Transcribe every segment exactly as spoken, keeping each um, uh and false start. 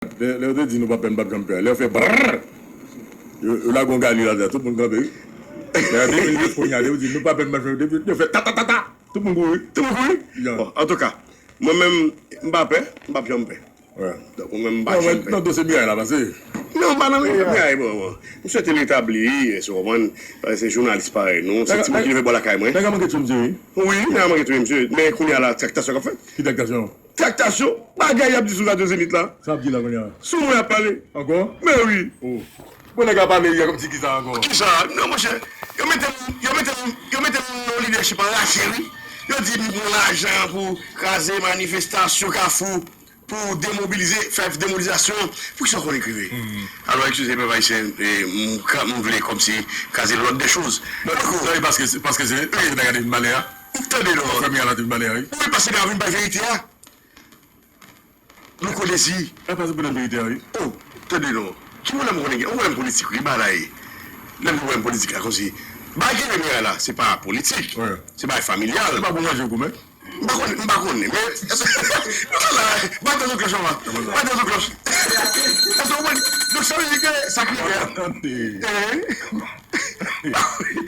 Lè, lè yo te di nou pa pè, n p ap janm pè. Lè yo fè brrr, yo, yo lage yon gali ladan, tout moun kanpe, wi. Lè de mil vennsenk kounye a, yo di nou pa pè, n p ap janm, yo fè ta, ta, ta, ta, tout moun kouri. Tout moun kouri? Bon, antouka, mwen menm, m pa pè, m p ap janm pè. Donk, mwen menm, m pa janm pè. Non, dosye miray la pase. Non, m pa nan miray, bon, bon. M swete l retabli, èske w konprann? Paske se jounalis parèy nou, se timoun ki leve bò lakay mwen. Nèg la manke touye misye, wi. Wi, nèg la manke touye misye. Men kounye a la, traktasyon k ap fèt. Ki traktasyon? Traktasyon, bagay y ap di sou radyo Zenith la. Sa y ap di la kounye a? Sou mwen y ap pale. Ankò? Men wi. Oh. Bon, nèg la pale, y ap di kisa ankò? Kisa? Non, monchè, yo mete m, yo mete m, yo mete m nan lidèchip anraje, wi. Yo di m pran lajan pou kraze manifestasyon Kafou, pou demobilize, fè demobilizasyon. Poukisa w konn ekrive? Alò, eskize, pèp ayisyen, e, m ka, m vle kòmsi kraze l'ordre des choses. Non, non, non, paske, paske se, paske nèg la te vin bale a. Tande non. Fè miray la te vin bale a, wi. Wi, paske nèg la vin bay verite a. Louko Dezi. E pa se pou nan verite a, wi. Oh, tande non. Ki pwoblèm ou konnen gen? Yon pwoblèm politik, wi, bagay la ye. Lè m di pwoblèm politik la, kòmsi bagay ki gen miray la, se pa politik. Wi. Se bagay familyal. Se pa pou manje ou goumen? M pa konnen, m pa konnen, men, non, la, bat nan klòch anba. Bat nan klòch. Èske w konprann? Donk, sa vle di ke sa ki rive a. Tande.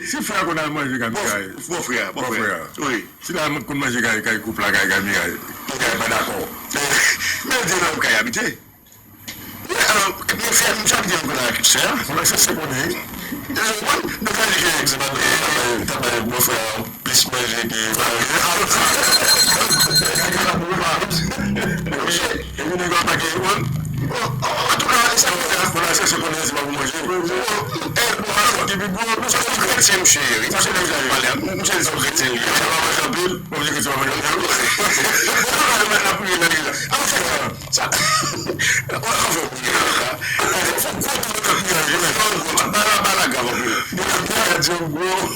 Si frè a konn al manje kay miray. Bon, bon frè, bon frè. Wi. Si l al konn manje kay, kay koup la, kay, kay miray. Miray pa dakò. Men, men, di nan kay abite. Men, alò, men frè, misye abite yon kote ak sè a. Mwen se se konnen. Ou konprann? Donk, sa vle di ke, se pa, ta bay, ta bay bòfrè a plis manje ke mari a. Misye, epi nèg yo atake, ou konprann? Bon, antouka, e sa k fè a, fò l al chèche konnen se pa pou manje. Bon, e, bon, alò, ki pi gwo, nou se kretyen, misye ye, wi. Misye di se yon kretyen li ye. Misye pa manje anpil. Bon, misye kretyen pa manje anpil. Bon, nou pale mal la priye nan legliz la. Alò, frè, sa, w ap fè w kriye la. Fò gwo tou nan kriye la, wi. Fò gwo tou. Bagay la, bagay la grav anpil. Bagay la di w gwo. Ou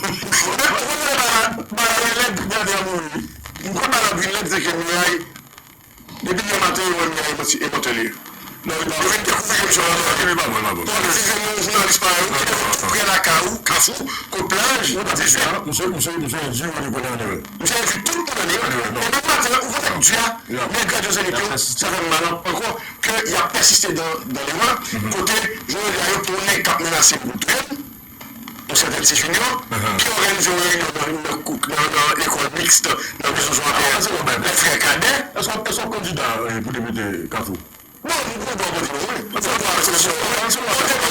konnen bagay la, bagay la lèd, gade a mouri. M kwè bagay la pi lèd, se ke miray, depi yè maten, yo wè miray e mòtèl ye. Non, li pa vre. Yo vin dekouvri ke misye wè miray. Li pa bon, li pa bon. Bon, si se yon jounalis parèy ou, ki te prè lakay ou, Kafou, kot plaj, dizuit. Misye, misye, misye endui, wi, li konnen an erè. Misye endui tout moun an erè. An erè, non. E menm maten, ou konnen di a, nèg radyo Zenith yo, sa fè m mal ankò, ke y ap pèsiste dan, dan lerè, kote, jodi a, yo pran yon nèg k ap menase pou touye m, yon sèten Ti Junior, ki òganize yon reyinyon nan, nan, nan, nan lekòl miks, nan Bezonson A P N, lè frè Kadè. Èske w ap, èske w ap kandida, eh, pou depite Kafou? Bon, m gon dwa pote non mwen. M gon dwa, se, se, se, se, se,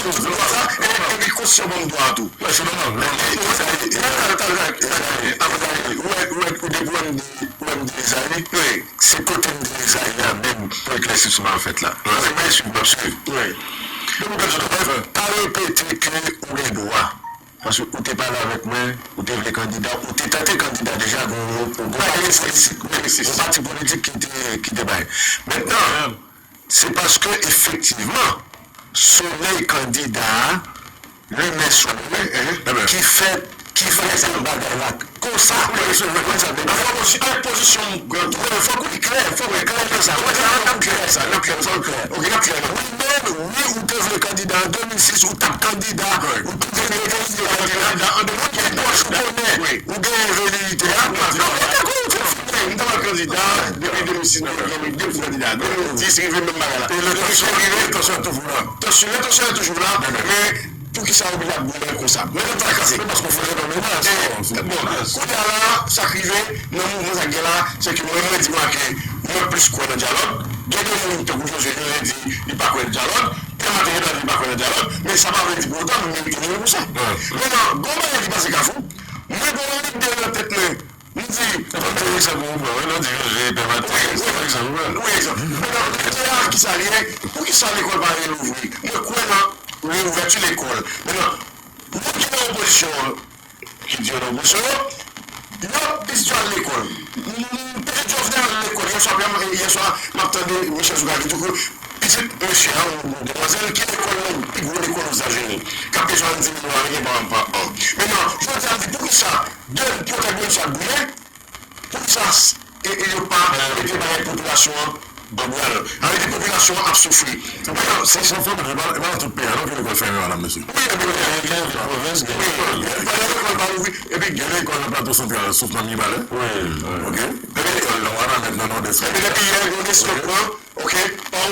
se, se, e, e li konsiyan ban m dwa a tou. Wi, se nòmal. Ou wè, ou wè, ou depi w wè m di, w wè m di Lizani, se kote m di Lizani a menm pou eklèsisman an fèt la. Se mwen swiv, m ap swiv. Wi. Donk, ou pa repete ke ou gen dwa. Paske ou te pale avèk mwen, ou te vle kandida, ou te tante kandida deja, gon, gon, gon pati politik, gon pati politik ki te, ki te bay. Mentnan, se paske efektivman, solèy kandida a limen sou mwen, ki fè, ki fè sa bagay la konsa. An pozisyon, an pozisyon, fòk ou li klè, fòk ou li klè nan sa. N ap klè sa, n ap klè sa, n ap klè sa, ok, n ap klè. Wi, men, wi, ou te vle kandida an de mil sis, ou t ap kandida, ou te vle kandida an de mil sis, ou konnen, ou genyen velerite a. Non, men dakò, ou te fini, m t ap kandida depi de mil sis, depi de mil sis, m t ap kandida, de mil dis, rive menm bagay la. E lentansyon, lentansyon toujou la. Tansyon, lentansyon toujou la, men Poukisa yo oblije ap goumen konsa? Men nou trakase. Se paske w fè fenomen nan, e, bon, kounye a la, sa k rive nan mouvman sa k gen la, se ke mwen, mwen di mwen ke mwen plis kwè nan dyalòg. Gen de moun, tankou José, José di li pa kwè nan dyalòg. Pè Maten Jean-David pa kwè nan dyalòg. Men sa pa vle di pou otan nou merite mouri pou sa. Mentnan, gon bagay ki pase Kafou, mwen gon lide nan tèt mwen. M di, fò m fè egzanp pou ou pran, wi, lè w di José, Pè Maten, se egzanp ou pran. Wi, egzanp. Mentnan, lide a, kisa l ye? Poukisa lekòl pa relouvri? Mwen kwè nan reouvèti lekòl. Mentnan, moun ki nan opozisyon an, ki di yo nan opozisyon yo, yo pitit yo al lekòl. M, m, pitit Jovenel al lekòl. Yèswa, yèswa, m ap tande Michel Soukar ki di tou ke pitit mesye a, yon demwazèl, ki lekòl nan pi gwo lekòl Ozetazini, k ap peye swasanndis mil dola ameriken pa, pa an. Mentnan, jodi a, m di, poukisa de pwotèk moun sa goumen, poukisa s-, e, e yo pa mete bagay popilasyon an an bwal? Sa vle di popilasyon an ap soufri. Mentnan, se, se fòk, e pa, e pa nan tout peyi a, non, ke lekòl fèmen, madanm, mesye. Wi, gen, gen, gen pwovens, gen lekòl. Gen, gen lekòl pa ouvri, epi gen lekòl nan Plato Santral, sof nan Mibalè. Wi, wi. Ok? Gen lekòl nan Wanament, nan Nòdès. Epi depi yè, yo desidon pran, ok, pa